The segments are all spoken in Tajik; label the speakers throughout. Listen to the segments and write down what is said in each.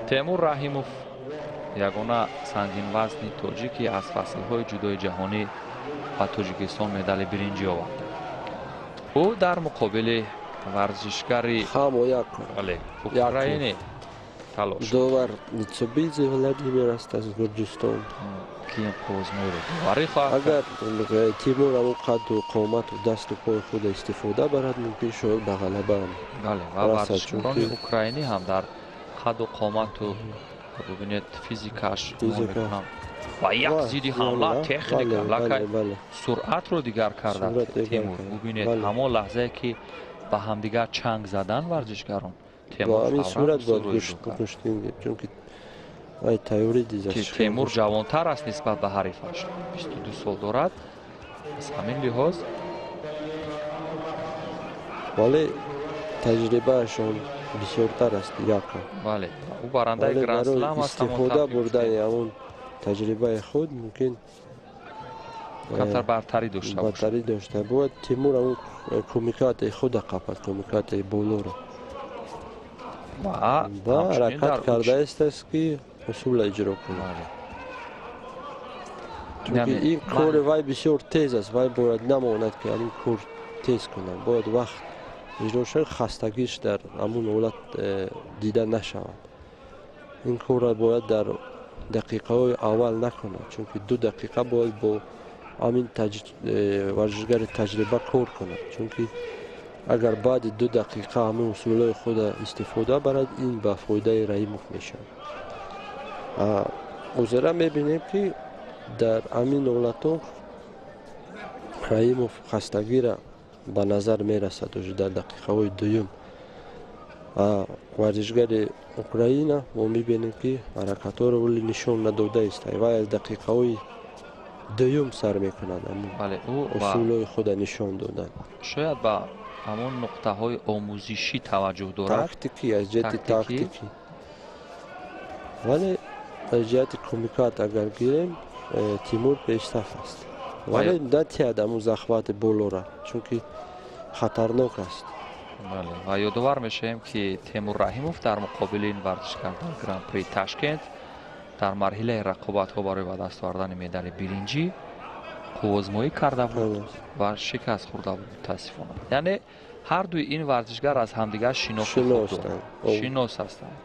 Speaker 1: Темур Раҳимов ягона сангинвазни тоҷикӣ аз фаслҳои ҷудои ҷаҳонӣ ба Тоҷикистон медали биринҷӣ овард. Ӯ дар муқобили варзишгари Украинӣ талош.
Speaker 2: Довар Митсубидзе Владимир аст аз Гурҷистон.
Speaker 1: Ки ин қуввозмоиро доварӣ хоҳад.
Speaker 2: Агар Тимур ҳамон қадду қомату дасту пои худа истифода барад, мумкин шояд ба ғалаба ҳам.
Speaker 1: Бале, ва варзишгарони украинӣ ҳам дар қадду қомату, бубинед, физикаш мекунам ва як зидди ҳамла, техника лакай суръатро дигар карда Тимур. Бубинед, ҳамон лаҳзае ки ба ҳамдигар чанг задан варзишгарон,
Speaker 2: Темур сурат бояд гӯштин, чунки вай тайёрӣ дидааст.
Speaker 1: Темур ҷавонтар аст нисбат ба ҳарифаш, 22 сол дорад. Аз ҳамин лиҳоз
Speaker 2: вале таҷрибаашон бисёртар аст якам.
Speaker 1: Бале, ӯ барандаи гранд-слам аст.
Speaker 2: Истифода бурдани ҳамон таҷрибаи худ мумкин
Speaker 1: камтар бартарӣ дошта бошад.
Speaker 2: Бартарӣ дошта бояд. Тимур ҳамон кумикатаи худа қапад, кумикатаи болоро. Ва ҳаракат кардаистааст, ки усула иҷро кунад. Чунки ин кори вай бисёр тез аст, вай бояд намонад, ки ҳамин кор тез кунад. Бояд вақт иҷро шавад, хастагиш дар ҳамун ҳолат дида нашавад. Ин корро бояд дар дақиқаҳои аввал накунад, чунки 2 дақиқа бояд бо ҳамин варзишгари таҷриба кор кунад. Чунки агар баъди 2 дақиқа ҳамин усулҳои худа истифода барад, ин ба фоидаи Раҳимов мешавад. Ҳозира мебинем, ки дар ҳамин ҳолатҳо Раҳимов хастагиро ба назар мерасад уже дар дақиқаҳои дуюм. Варзишгари Украина мо мебинем, ки ҳаракатҳоро вале нишон надодааст. Вай аз дақиқаҳои дуюм сар мекунад усулҳои худа нишон додан.
Speaker 1: Шояд ба ҳамон нуқтаҳои омӯзишӣ таваҷҷӯҳ дорад.
Speaker 2: Тактикӣ, аз ҷиҳати тактикӣ. Вале аз ҷиҳати кумикат агар гирем, Тимур пешсаф аст. Вале натиҳад ҳамун захвати болора, чунки хатарнок аст.
Speaker 1: Бале, ва ёдовар мешавем, ки Темур Раҳимов дар муқобили ин варзишгар дар Гран-при Ташкент дар марҳилаи рақобатҳо барои ба даст овардани медали биринҷӣ қуввозмоӣ карда буд ва шикаст хӯрда буд, мутаассифона. Яъне ҳар дуи ин варзишгар аз ҳамдигар шинохти хуб доранд, шинос ҳастанд,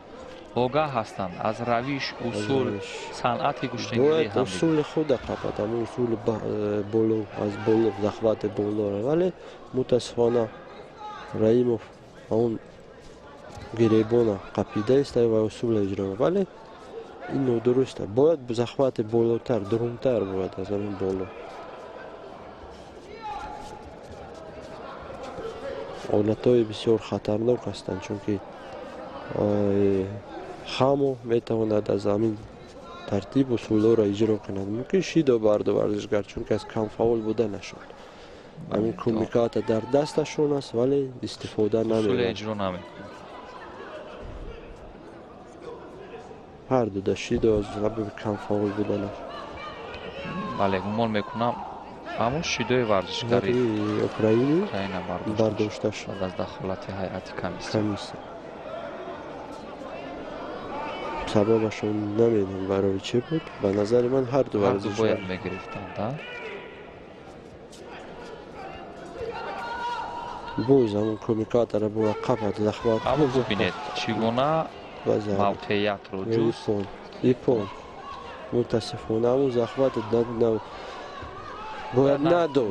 Speaker 1: огаҳ ҳастанд аз равиш, усул, санъати гӯштингирии
Speaker 2: ҳамдигар. Усули худа қапад, ҳамон усули боло, аз боло, захвати болоро. Вале мутаассифона Раҳимов ҳамон гиребона қапидааст ва усула иҷро. Вале ин нодуруст аст. Бояд захвати болотар, дурумтар бояд аз ҳамин боло. Ҳолатҳои бисёр хатарнок ҳастанд, чунки хамо метавонад аз ҳамин тартиб усулҳоро иҷро кунад. Мумкин шидо барду варзишгар, чунки аз камфаъол буданашон. Ҳамин кумиката дар дасташон аст, вале истифода намебаранд.
Speaker 1: Иҷро намекунад.
Speaker 2: Ҳар дуда шидо аз сабаби камфаъол буданаш.
Speaker 1: Бале, гумон мекунам ҳамон шидои варзишгари
Speaker 2: Украини
Speaker 1: Украина
Speaker 2: бардошта шуд
Speaker 1: аз дахолати ҳайати комиссия.
Speaker 2: Сабабашон намедонам барои чӣ буд. Ба назари ман ҳар ду варзишгар
Speaker 1: бояд мегирифтанд.
Speaker 2: Боз ҳамон кумикатора бояд қапад, захват.
Speaker 1: Аммо бубинед, чӣ гуна мавқеиятро ҷуст.
Speaker 2: Ипон. Мутаассифона ҳамон захват бояд надод,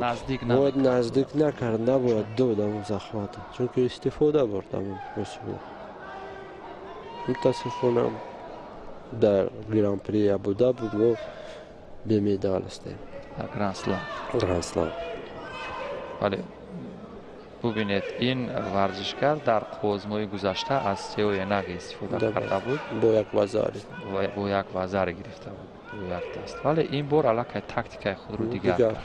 Speaker 2: бояд наздик накард, набояд дод ҳамон захвата, чунки истифода бурд ҳамон усул. Мутаассифона дар Гран-при Абу-Даби мо бемедал ҳастем.
Speaker 1: Дар Гранд-слам.
Speaker 2: Гранд-слам.
Speaker 1: Бале, бубинед, ин варзишгар дар қуввозмои гузашта аз сеоенаг истифода карда буд.
Speaker 2: Бо як вазари.
Speaker 1: Бо як вазари гирифта буд, бо як даст. Вале ин бор аллакай тактикаи худро дигар кард.